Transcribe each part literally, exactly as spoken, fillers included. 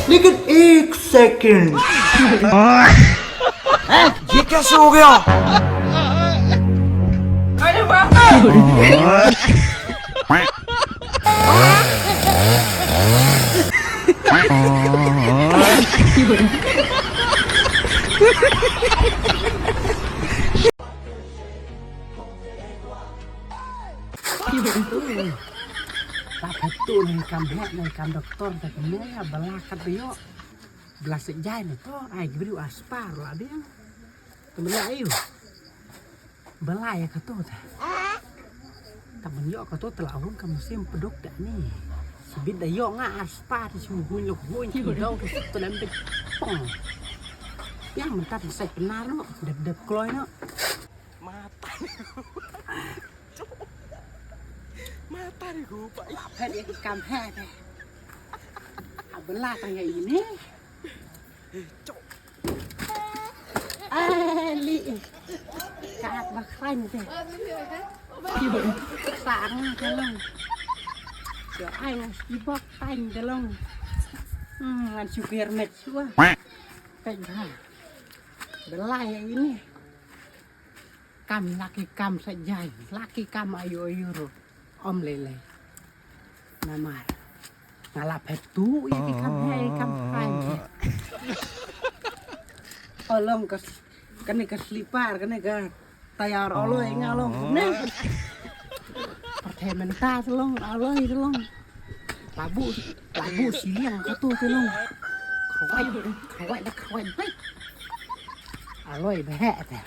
लेकिन एक सेकंड। ये कैसे हो गया? Ba phet tu nang kam heh nang kam doktor ta kane ya bala kat ba ïoh. Bala sejai na to ai ki briew aspar la biang. Kemela ayu. Bala ya kato ta. Ta ban ïoh kato ta la hum ka musim peduk da ni. Sibit da ïoh nga aspar ti sum guin lok guin ki dong ki suk telem pong. Yang mentat sai penar no dep dep kloi no. Mata ni. Mata ni ku pa. Phet ïa ki kam heh te. Abela tang ïa ini. Cok. Ali. Kat ba khrang te. Sang te long. Yo ai ngan sibok tang te long. Hmm, ngan sukir met sua. Pet ba. Bela ïa ini. Kam laki kam sa jai, laki kam ayu ayu ru. Om lele. Namar. Ngala phet tu ïa ki kam ïa ki kam hai. Olong ka kane ka slipar kane ka tayar oloi ngalong ne. Perthe menta telong oloi telong. Labu labu siliang katu telong. Kawai kawai da kawai baik. Aloi behek te.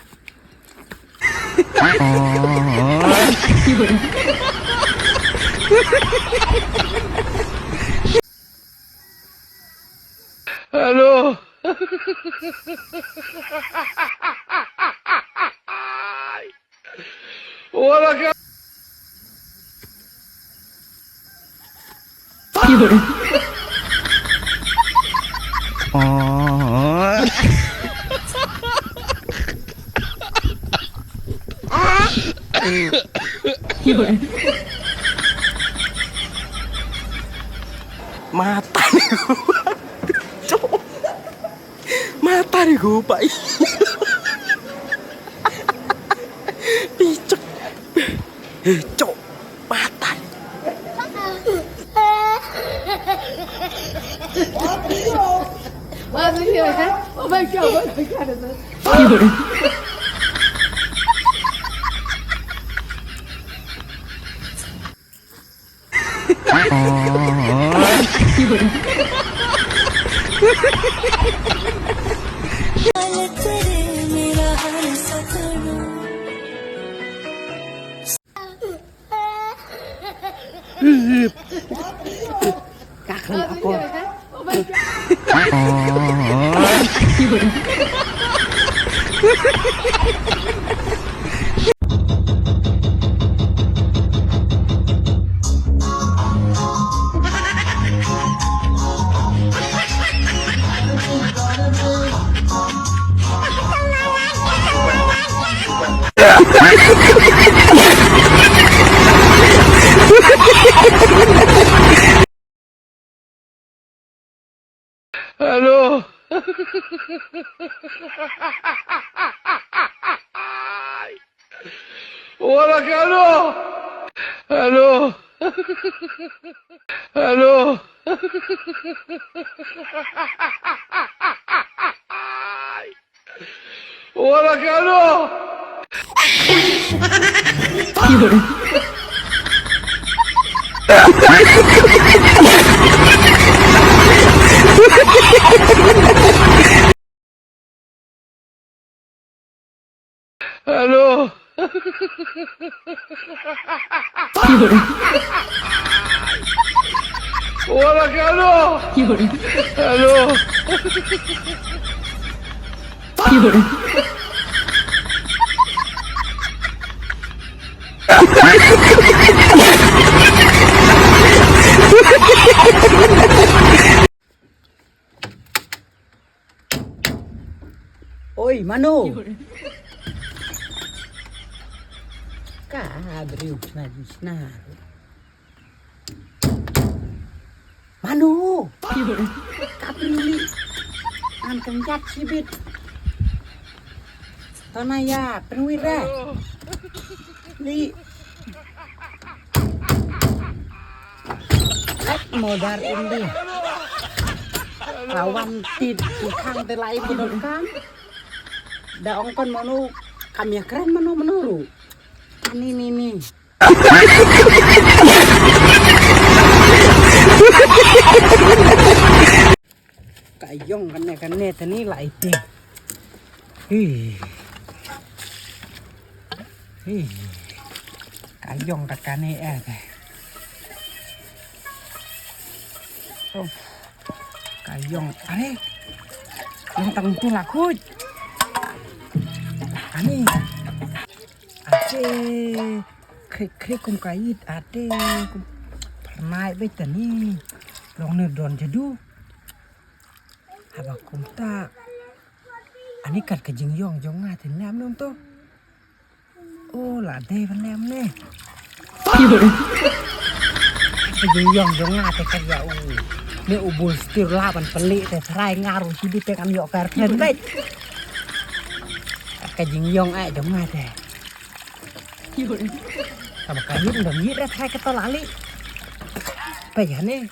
Hello. Wala ka. Mata ni. Mata ni ku pa. Picek. Cok. Mata ni. Ka khlem akor. Hello. Wala ka hello. Hello. Hello. Wala ka hello. Hello. Wala ka hello. Hello. Oi, mano. Ka briew sna sna. Mano. Ka briew. Jat sibit. Tana ya, penwira. Li. Modar indi. Lawan tit khang te lai pun kan. Da ong kon mano kam ya kren mano mano ru. Ani ni ni. Ka yong kane kane tani la iti. Hi. Hi. Ka yong ka kane eh. Oh. Ka yong are. Yang tang tu la khuid. Ani. Ate. Krik krik kum kait ate. Kum. Pernai be tani. Long ne don jadu. Haba kumta. Ani kat ka jingyong jong nga te nem num to. Oh, la dei ban nem ne. Ka jingyong jong nga te kat ya u. Ne u bul stir la ban peli te trai nga ru sidi te kan yok per ten bet. Ka jingyong ai jong nga te. Haba ka yit dong yit re trai ka to la li. Pe ya ne.